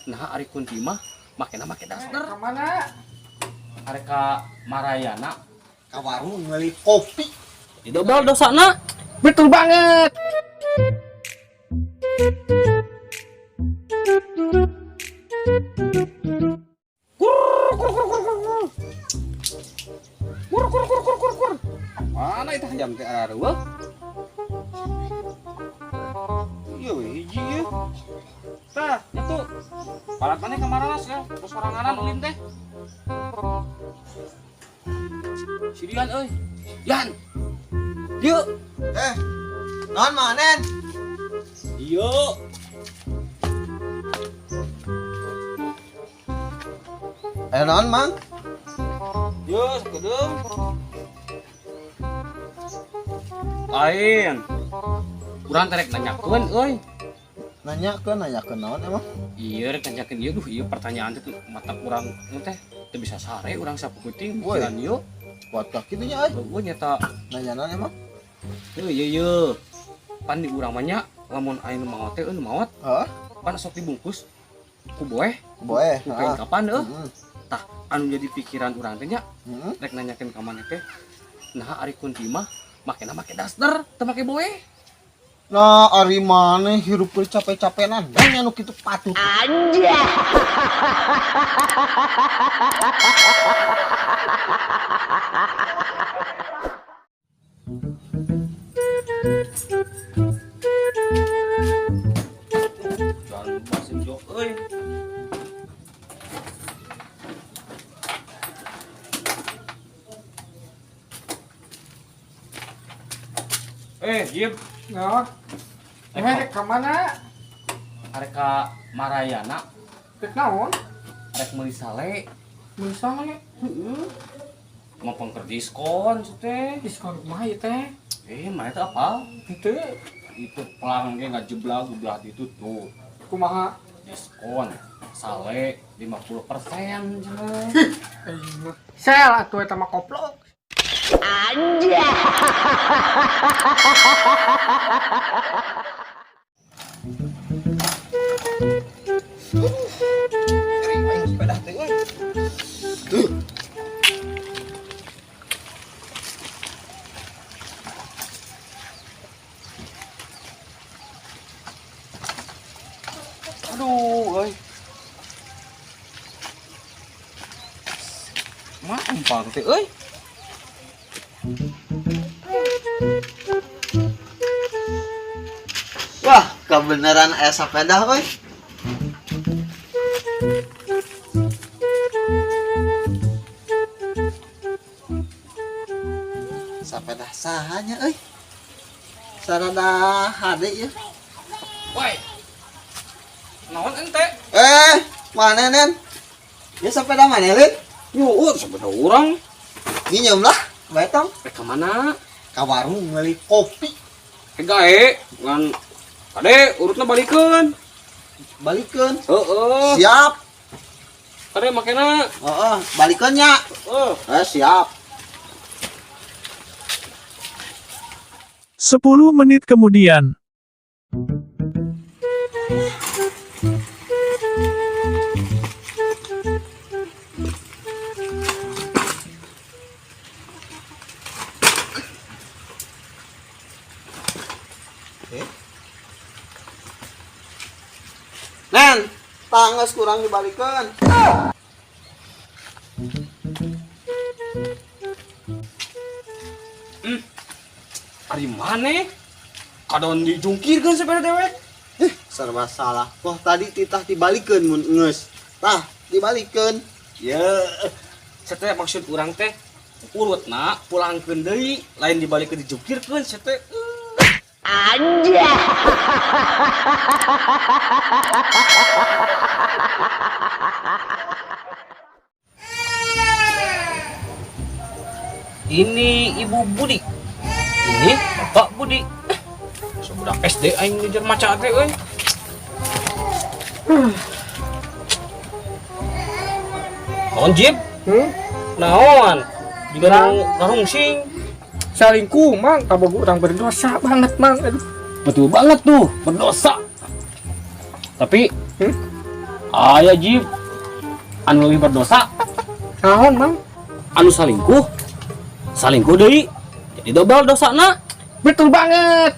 Nah, ari Kunti mah makena make daster. Ka mana? Arek ka Marayana. Ka warung meuli kopi. Didobel dosana. Betul banget. Kur kur kur kur kur. Kur kur kur kur kur kur. Mana itu jam teh areueuh? Ieu we hiji ieu. Tah, itu. Palat maneh ka Maranas ya, terus soranganan ulin teh. Si Dian euy. Yan. Dieu. Eh, naon manen? Dieu. Eh, naon mang? Dieu sakedeung. Lain. Urang teh rek nanyakeun euy. Nanya ke naon emang? Iya, rek nanyakeun ieu, duh ieu pertanyaan teh mata urang teh teu bisa sare urang saputing Woi. pikiran ieu. Kuat kaki nya euy. Heueuh nyata. Nanya naon emang? Heuh ieu ieu. Pan di urang mah nya lamun aya nu maot teh euy nu maot, Hah? pan sok dibungkus ku boeh, Boeh. ku kain kapan euy. Heeh. Tah, anu jadi pikiran urang teh nya Heeh. rek nanyakeun ka maneh teh, nah ari Kunti mah makena make daster, teu make boeh. Nah, ari maneh hirup keur capek-capenan, nanya nu kitu patut. Jangan basin jok euy. Eh, Jib, Nah. Eh, ka mana? arek ka Marayana, Rek naon? arek meuli sale. Meuli sale. Heeh. Ngopong keur diskon teh. Diskon kumaha ieu teh? Eh, mana teh apal? Henteu. Itu pelang ge ngajeblag belah ditu tuh. Kumaha? Diskon sale 50% cenah. Aing mah. Sel atuh eta mah koplok. Nyeri aing sepeda teh euy. Tuh. Aduh, euy. Mah empang teh euy. Wah, kebenaran aya sepeda euy. Sepeda sahanya euy. Sarada hade ieu. Woi. Naon ente? Eh, mana nen? Ya sepeda mana lin? Yuh, sepeda urang. Nginjem lah, bae tong. Rek ka mana? Ka warung meuli kopi. Eh gae, ngan kade urutna balikeun. Balikeun. Heeh. Siap. Kade makena. Heeh, balikeun nya. Heeh. Eh, siap. 10 menit kemudian. Nen, tangges kurang dibalikeun. Ari maneh? Kadon dijungkirkeun sepeda dewek. Eh, serba salah. Kok tadi titah dibalikeun mun geus. Tah, dibalikeun. Ya, saya teh maksud urang teh urutna pulangkeun deui, lain dibalikeun dijungkirkeun saya teh. Ini Ibu Budi. Ini Bapak Budi. Sebudak SD aing ngejar maca teh euy. Naon Jib? Hmm? Naon? Juga nu rarungsing. Salingku mang, kabogo urang berdosa banget mang. Aduh. Betul banget tuh, berdosa. Tapi Hmm? Aya Jib. Anu leuwih berdosa, Naon, Mang? Anu salingkuh. Salingkuh deui. Jadi dobel dosana. Betul banget.